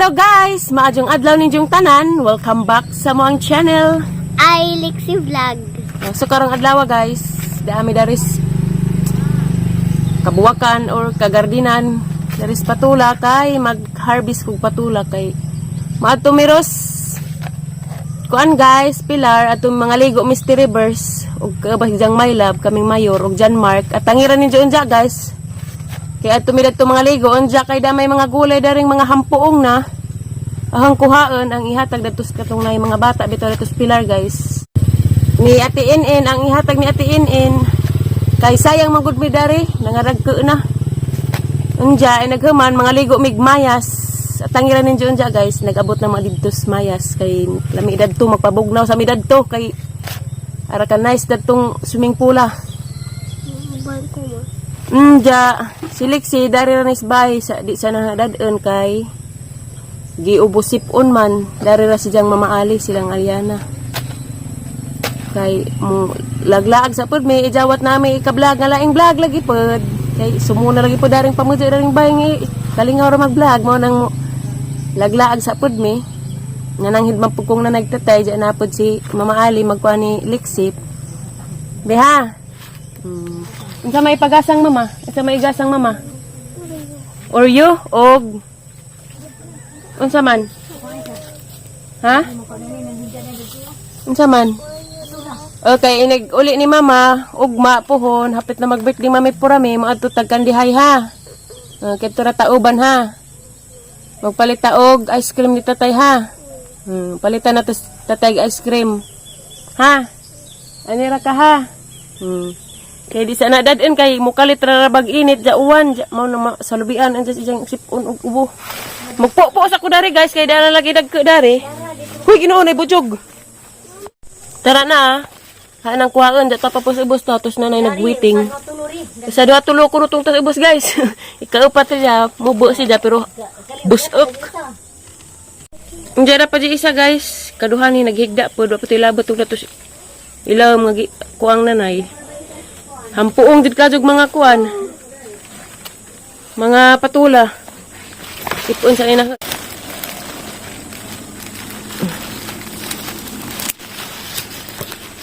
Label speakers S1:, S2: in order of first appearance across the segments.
S1: Hello guys! Maayong adlaw ninyong tanan. Welcome back sa moang channel.
S2: Ay, Lexi Vlog.
S1: So karong adlaw guys, dami daris kabuwakan or kagardinan daris patula kay mag-harvest kog patula kay maadto miros kuan guys, Pilar atong mga ligo Mystery Verse ug kabahijang My Love kaming mayor ug John Mark at tangiran ninyo unja guys. Kay adto mi dadto mga ligo unja kay damay mga gulay daring mga hampuong na ahang kuhaon ang ihatag dadto sa katong nay mga bata bitaw dadto sa Pilar guys ni Ate Inen, ang ihatag ni Ate Inen kay sayang man gud mi dari nangaragko na unja ay naghuman mga ligo mig mayas at tangiran ninyo unja guys, nag-abot na mga didto sa mayas kay lami dadto magpabugnaw sa mi dadto kay ara ka nice dadtong swimming pool ah.
S2: Bangko mo.
S1: Unja si Lexi dari ra ni sa bahay sa di sa nahadadon kay giubosipon man dari ra si Jang Mama Ali silang Aliana kay mo laglaag sa pod may ijawat nami ika-vlog nga laing vlog lagi pod kay sumuna lagi pod daring pamudyo daring bahay nga kalingaw ra mag-vlog mo nang laglaag sa pod mi nga nang hidman pud kong na nagtatay diyan na pod si Mama Ali magkuha ni Lexi beha. Unsa may pagasang mama? Unsa may igasang mama? Oreo og unsa man? Ha? Unsa man? Okay, inig uli ni mama, ugma pohon, hapit na mag-birthday mami purami, maadto tag kandihay ha. Kay ra tauban ha. Magpalit ta og ice cream ni tatay ha. Palitan na to tatay og ice cream. Ha? Ani ra ka ha? Kay di sa nadadin kay mukalit ra ra bag init ja uwan ja mao na salubian ang ijang sipon og ubo. Magpo-po sa ko dari guys kay dala lagi dagko dari. Huy Ginoo nay bujog. Tara na ah. Ha nang kuhaon ja tapos ubos na tos nanay nagwaiting. Sa duha tulo ko rutong tas ubos guys. Ikaupat siya, mubo siya pero busok. Unja na pa di isa guys. Kaduha ni naghigda po, wa pa to ilabot og natos ilaw mga kuang nanay. Hampuong jud ka jud mga kuan. Mga patula. Ipon sa ina.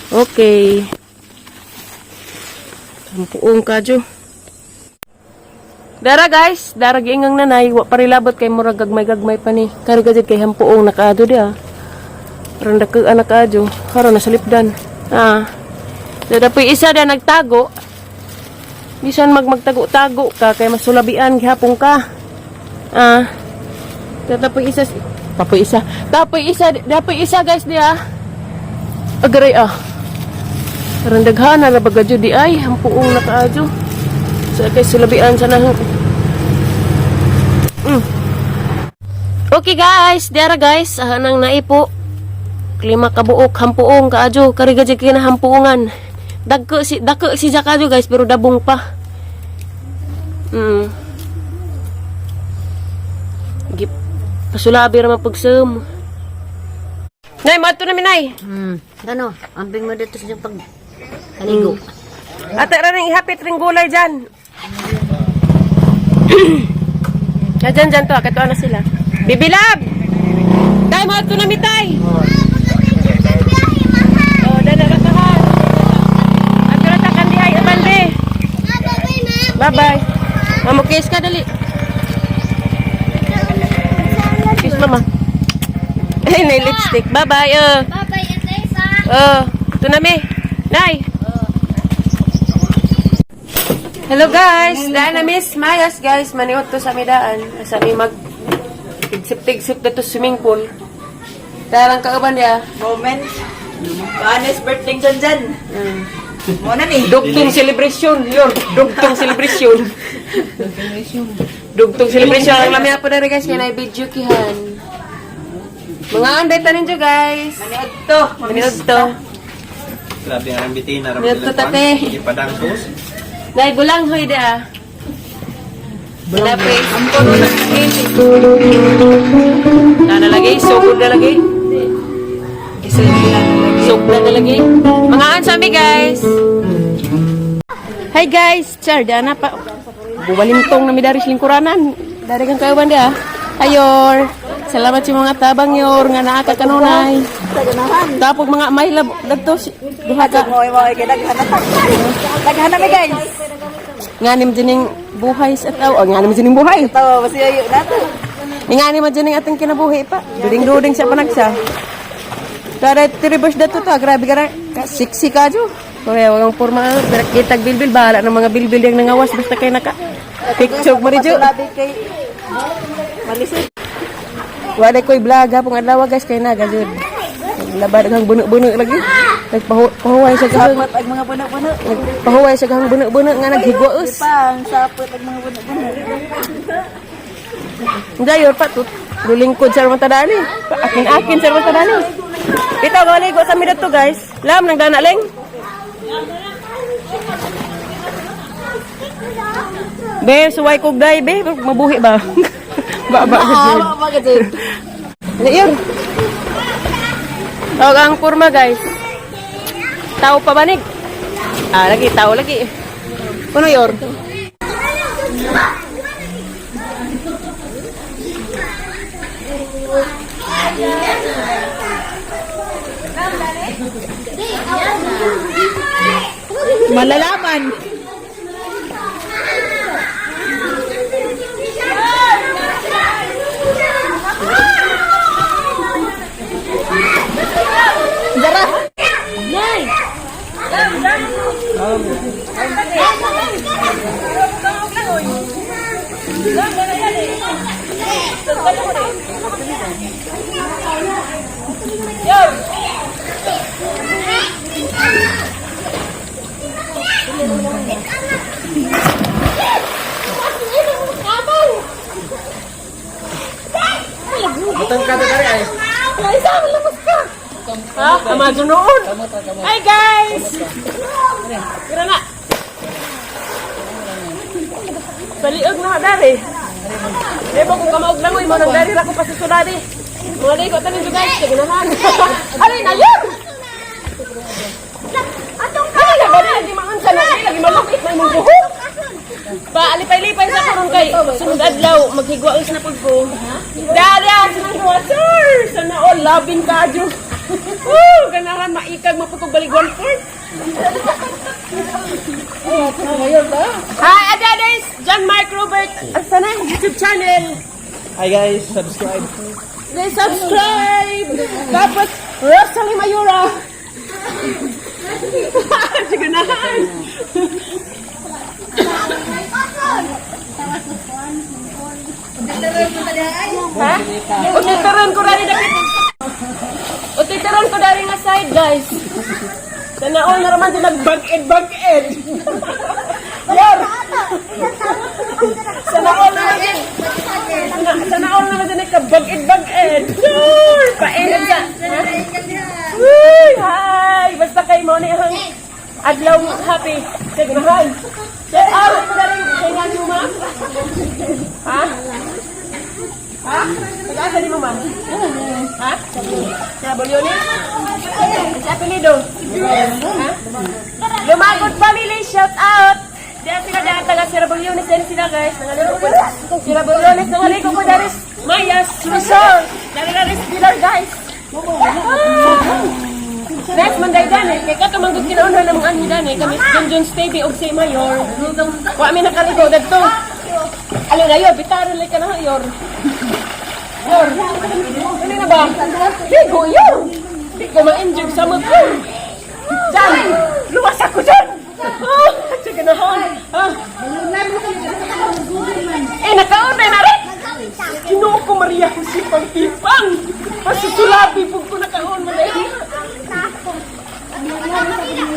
S1: Okay. Hampuong kadyo. Dara guys, dara giingang nanay, wa pa rilabot kay murag gagmay-gagmay pa ni. Kari gajud kay hampuong nakaado di ah. Aron dako anak kadyo, karon nasa lipdan. Ah. Dada po isa da nagtago. Bisan magtago-tago ka kay masulabian gihapon ka. Ah. Dada po isa, tapoy isa. Tapoy isa, dapoy isa guys di ah. Agaray ah. Aron daghan na bagadyo di ay hampuong nakaadyo. Sa kay sulabian sa nahong. Okay guys, diara guys, ah, nang naipo. Lima ka buok hampuong kaadyo, kari gajud kay hampuongan. Dagko si kadyo guys, pero dabong pa. Gip pasulabi ra man pagsem. Nay, maadto na mi nay.
S2: Ano? Amping mo dito sa pag kaligo.
S1: Ate ra ning ihapit ring gulay dyan. Na dyan dyan to, katuan na sila. Bibilab! Tay, maadto na mi tay. Oh, dala ra ka ha. Adto ra ta kandihay abande. Bye-bye. Mamo kiss ka dali. Kiss mama. Ay, nay lipstick. Bye-bye.
S2: Bye-bye, Ate Isa.
S1: Oh, ito na mi. Nay. Hello guys, daan na miss Mayas guys, maniot to sa midaan. Sa mi mag tigsip-tigsip dito swimming pool. Tarang kauban niya.
S3: Moment. Paano is birthday dyan dyan? Mo na ni.
S1: Dugtong celebration, yun. Dugtong celebration. Dugtong celebration. Ang lami po na rin guys, kaya na-video kihan. Mga anday tanin dyo guys.
S3: Maniod to.
S1: Maniot to.
S4: Grabe ang rambitin na
S1: Maniod to tate.
S4: Ipadang sus.
S1: Nay, bulang hoy de ah. Bulang. Na nalagay, sugod na lagi. Sugod na lagi. Mga ansami guys. Hi guys, char dana pa. Bubalintong na mi dari sa lingkuranan. Dari kang kawan dia. Ayor. Salamat sa mga tabang yor nga naa ka kanunay. Tapog mga may lab dagto duha ka.
S3: Mo mo kay daghan na. Daghan na mi, guys.
S1: Nganim dining buhay sa tao. Oh, nganim dining buhay.
S3: Tawa basi ayo na to.
S1: Ingani man dining ating kinabuhi pa. Duding-duding sa panagsa. Tara, reverse dato ta. Grabe ka ka sexy ka jo. Kaya walang porma. Pero kitag bilbil. Bahala ng mga bilbil yung nangawas. Basta kay naka. Picture mo rin jo.
S3: Labi kay malisod.
S1: Wala ko'y vlog ha. Pung adlaw guys kay naga jud. Labad ang buno-buno lagi. Nagpahuway sa gahang.
S3: Sapot ang mga puno-puno.
S1: Nagpahuway sa gahang buno-buno nga naghigwaos.
S3: Pang sapot ang mga puno-puno.
S1: Dayor pa tut. Lulingkod sa mga tadani. Akin-akin sa mga tadani. Ito, galigo sa mi to guys. Lam, nang dana leng. Be, suway kog day, be. Mabuhi ba? Ba, ba, ba, Liir. Tawag ang kurma, guys. Tao pa banig. Ah, lagi, tao lagi. Kuno yor?
S3: Malalaman.
S4: Butang ka dari ay.
S1: Ha? Amazon noon. Hi guys! Tira na. Paliog na dari. Debo kung kamaog langoy mo nang dari ra ko pasusuladi. Mga ligo tanin guys, sige naman. Alay na yun! Atong ka! Ay, lagi di maunsa na lagi malukit may mong buhok. Paalipay-lipay sa karon kay sunod adlaw maghigwaos na pud ko. Dara sunod water. Sana all loving kadyo. Woo, ganahan maikag maputog balig one fourth. Hi, Adades! John Mark Robert, asa na YouTube channel.
S4: Hi guys, subscribe.
S1: Please subscribe! Tapos, Rosalie Mayura. Sige na. Ha? Utitaran ko dari dapit. Utitaran ko dari nga side, guys. Sana all na raman sila bag-ed, bag-ed. Yor! Sana all na naman. Sana all naman sila ka-bag-ed, bag-ed. Yor! Painit sa... Uy, hi! Basta kay mo ni ang adlaw happy. Sige na, hi. Shout out ko na rin kay nga niyo, ma'am. Ha? Ha? Pag-asa ni mo, ma'am? Ha? Sa Bolyones? Sa apelido? Ha? Lumagod family, shout out! Diyan sila dahil taga Sierra Bolyones, yan sila guys. Nangaligo po. Sierra Bolyones, nangaligo po daris Mayas Resort. Dari Pilar guys. Ah! Next Monday dan eh. Kay kato manggod kinaunhan ng mga anhi dan eh. Kami John John Stevie og si Mayor. Wa mi nakaligo dadto. Alo na yor, bitaron lay ka na yor. Yor. Ano na ba? Ligo yor. Di ko ma-enjoy sa mga ko. Jan, luwas ako dyan. Ah, sige na hon. Ah. Eh, nakaon na rin. Ginoo ko Maria Jose pangtipang. Pasusulabi pug ko nakaon man eh.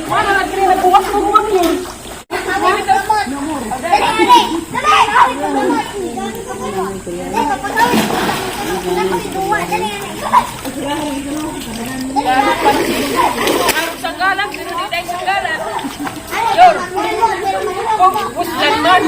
S1: Wala na kini nagbuwak ko buwak yun. Ang sanggalang, pero di tayo sanggalang. Yor, kung buslan man.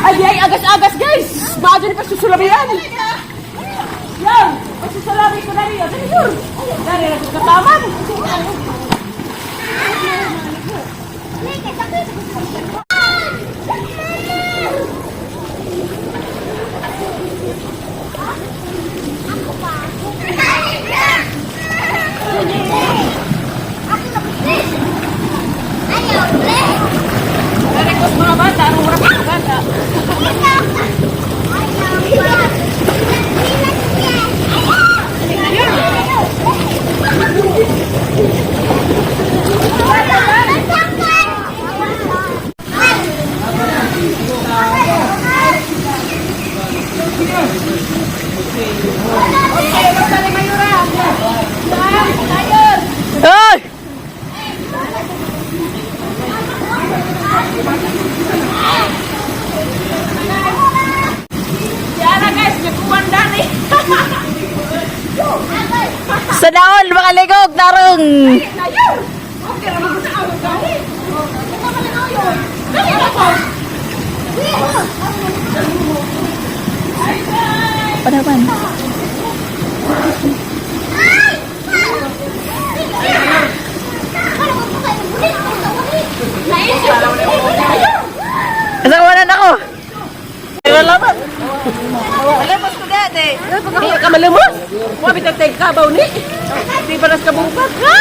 S1: Ay, ay, agas-agas guys! Maadyo ni pasusulabian. Yan! Pagsusalabi ko na rin. Dali, yun! Dari na kataman! Dari ko sa mga bata. Anong oras mga bata? Hoy! Yara guys, nagkuwan dani.
S3: Sa daon, mga ligog, tarong!
S1: Ayun! Okay, ramang sa awag dani. Dali na ko.
S3: Panapan. Asa wala na ako? Wala man.
S1: Hindi ka malumos. Wa bitag tay kabaw ni. Di pa nas kabungkat. Ah!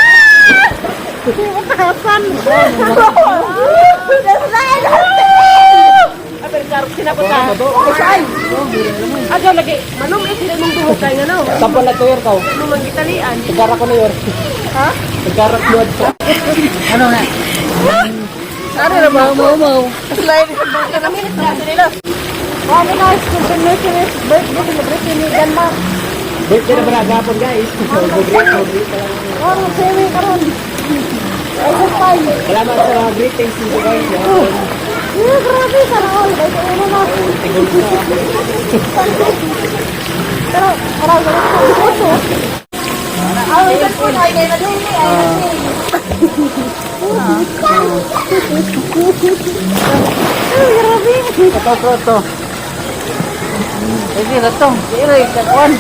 S1: Aber karok sinapot ta. Usay. Ajo lagi malumit sila mong buhok kay ngano.
S4: Sampol na to yor ka.
S1: Ano man gitalian.
S4: Tagara ko na yor.
S1: Ha?
S4: Tagara ko na. Ano na?
S1: Ano na ba? Mau mau. Slide sa bangka kami nila. Ano guys, continuation is birthday celebration ni Denmark.
S4: Birthday na ba gapon guys? Go greet ka lang.
S1: Oh, semi karon. Ay, sa tayo.
S4: Salamat sa mga greetings ninyo guys.
S1: Eh, grabe, sana all. Ay, sa ulo na. Pero, parang ganun ko. Oso. Ay, ay, ay, ay, ay, grabe.
S4: Ito, ito, ito.
S3: Sige na to. Iroy, kakuan.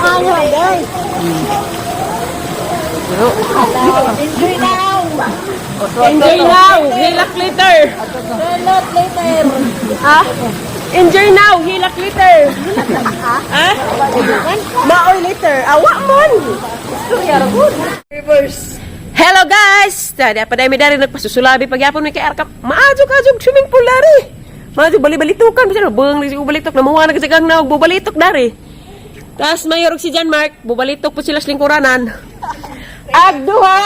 S1: Ayaw, guys. Enjoy now. Enjoy now. Hilak later. Hilak later. Ha? Enjoy now. Hilak later. Ha? Maoy later. Awa mon. Istorya ra gud. Reverse. Hello guys! Tada pa dami dari nagpasusulabi pagyapon mi kay Arkap. Maadyo ka jud swimming pool dari. Maadyo bali-balitukan bisan buang lagi ko balitok namuha na kasagang na bubalitok dari. Tapos mayor og si John Mark, bubalitok po sila sa lingkuranan. Agduha!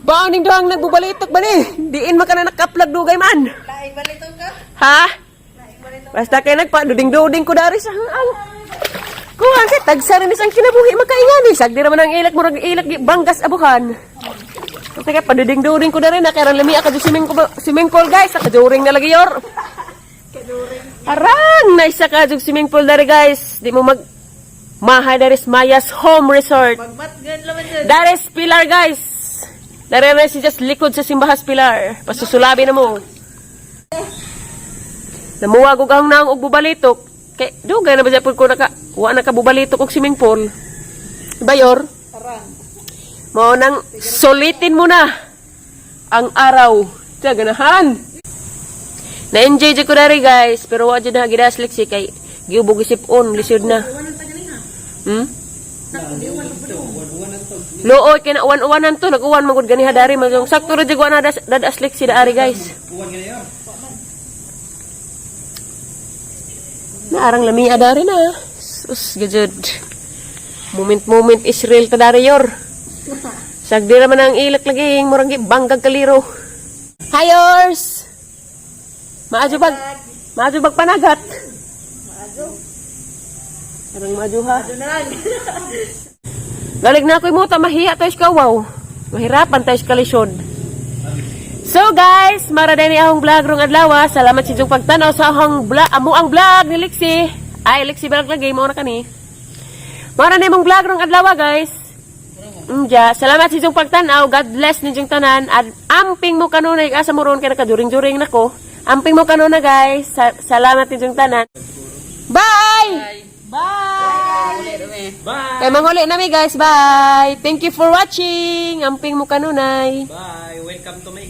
S1: Baon ning duhang nagbubalitok ba ni? Diin man ka na nakaplag dugay man. Ha? Basta kay nagpaduding-duding ko dari sa hang. Kuha kay tagsa rin isang kinabuhi makaingani. Sagdi ra man ang ilak murag ilak gi banggas abuhan. Basta kay paduding-duding ko dari na kay ran lami ka swimming ko swimming pool guys, nakaduring na lagi yor. Arang naisa ka jug swimming pool dari guys. Di mo mag Mahay daris Maya's Home Resort. Dares Pilar guys. Dari na si just likod sa simbahas Pilar. Pasusulabi na mo. Namuwag og ang naong og bubalitok. Kay dugay na ba japon ko naka wa na ka bubalitok og swimming pool. Bayor. Mao nang sulitin mo na ang araw. Tiya ganahan. Na-enjoy jud ko dari guys, pero wa jud na gidaslik si kay giubog isip on lisod na. Looy kay na uwan-uwanan to, nag-uwan man gud ganiha dari man sakto ra jud wa na dadaslik si daari guys. Naarang lami adari na. Sus gajud. Moment moment Israel ta dari yor. Sagdi ra man ang ilak lagi murang gi banggag kaliro. Hi yours. Maadyo bag. Maadyo bag panagat. Maadyo. Arang maadyo ha. Galig na ako mo ta mahiya tayo sa kawaw. Mahirapan tayo sa kalisod. So guys, mara ni akong vlog rong adlaw. Salamat sa inyong pagtanaw sa akong vlog, amo ang vlog ni Lexi. Ay, Lexi vlog lagi mao na kani. Mara ni mong vlog rong adlaw guys. Ja, salamat sa inyong pagtanaw. God bless ninyong tanan. At amping mo kanunay asa mo ron kay nakaduring-during nako. Amping mo kanunay, guys. Salamat ninyong tanan. Bye. Bye.
S4: Bye!
S1: Kay manghuli nami, guys. Bye. Thank you for watching. Amping mo kanunay.
S4: Bye! Welcome to my